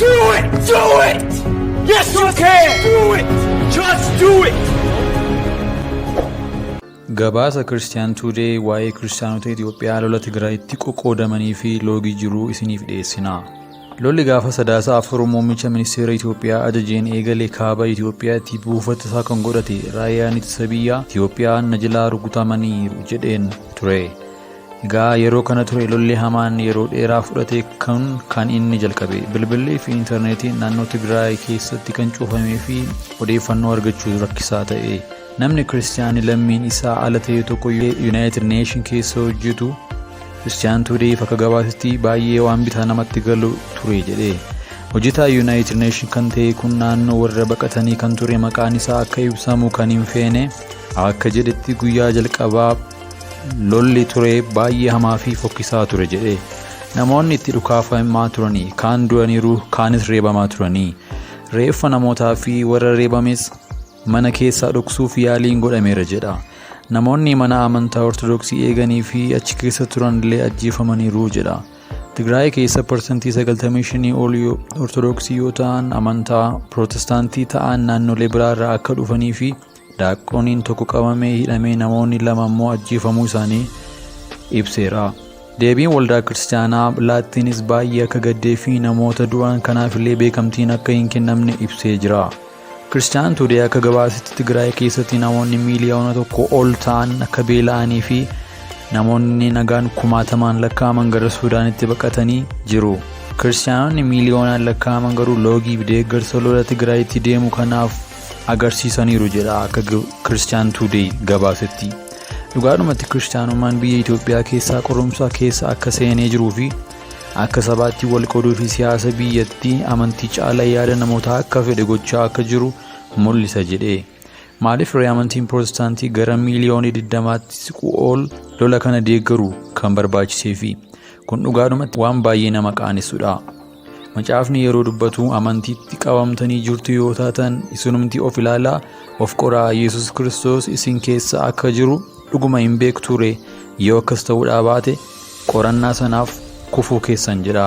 Do it! Do it! Yes, you can! Do it! Just do it! Gabaasa Christian Today waa'ee Kiristaanota Itoophiyaa lola Tigraayitti qoqqoodamanii fi loogii jiruu isiniif dhiyeessina. Lolli gaafa Sadaasa 4 muummicha ministeera Itoophiyaa ajajeen eegale kaaba Itoophiyaatti buufata isaa kan godhate raayyaan ittisa biyyaa Itoophiyaa na jalaa rukutamaniiru jedheen ture. Egaa yeroo kana ture lolli hamaan yeroo dheeraa fudhate kun kan inni jalqabe. Bilbilli fi intarneetiin naannoo Tigraay keessatti kan cufamee fi odeeffannoo argachuu rakkisaa ta'e. Namni Kiristiyaanii lammiin isaa ala ta'e tokko United Nation keessa hojjetu Christian Todayf akka gabaasetti baay'ee waan bitaa namatti galu ture jedhe. Hojjetaa United Nation kan ta'e kun naannoo warra baqatanii kan ture maqaan isaa akka ibsamu kan hin feene akka jedhetti guyyaa jalqabaa lolli ture baay'ee hamaa fi fokkisaa ture jedhe. Namoonni itti dhukaafamaa turanii, kaan du'aniiru, kaanis reebamaa turanii. Reeffa namootaa fi warra reebames mana keessaa dhoksuuf yaaliin godhameera jedha. Namoonni mana amantaa Ortodoksii eeganii fi achi keessa turan illee ajjeefamaniiru jedha. Tigraay keessa 95% ol Ortodoksii yoo ta'an, amantaa Pirootestaantii ta'an naannolee biraarraa akka dhufanii fi daaqoniin tokko qabamee hidhamee namoonni lama immoo ajjeefamuu isaanii ibseera. Deebiin waldaa kiristaanaa laattiinis baay'ee akka gaddee fi namoota du'an kanaaf illee beekamtiin akka hin kennamne ibsee jira. Christian Today akka gabaasetti Tigraay keessatti namoonni 1 miiliyoona ol ta'an akka beela'anii fi namoonni nagaan kumaatamaan lakkaa'aman gara Suudaanitti baqatanii jiru. Kiristaanonni miiliyoonaan lakkaa'aman garuu loogii fi deeggarsa lola Tigraayitti deemu kanaaf agarsiisaniiru jedha akka Christian Today gabaasetti. Dhugaadhumatti kiristaanummaan biyya Itoophiyaa keessaa qorumsa keessa akka seenee jiruu fi akka sabaatti wal qooduu fi siyaasa biyyattii amantii caalaa yaada namootaa akka fedhe gochaa akka jiru mul'isa jedhee. Maaliif ree amantiin Pirootestaantii gara miiliyoonii 20tti siqu ol lola kana deeggaru kan barbaachisee fi kun dhugaadhumatti waan baay'ee nama qaanessudha. Macaafni yeroo dubbatu amantiitti qabamtanii jirtu yoo taatan isinumti of ilaalaa, of qoraa, Yesus Kiristoos isin keessa akka jiru dhuguma hin beektu ree? Yoo akkas ta'uudhaa baate qorannaa sanaaf kufuu keessan jedha.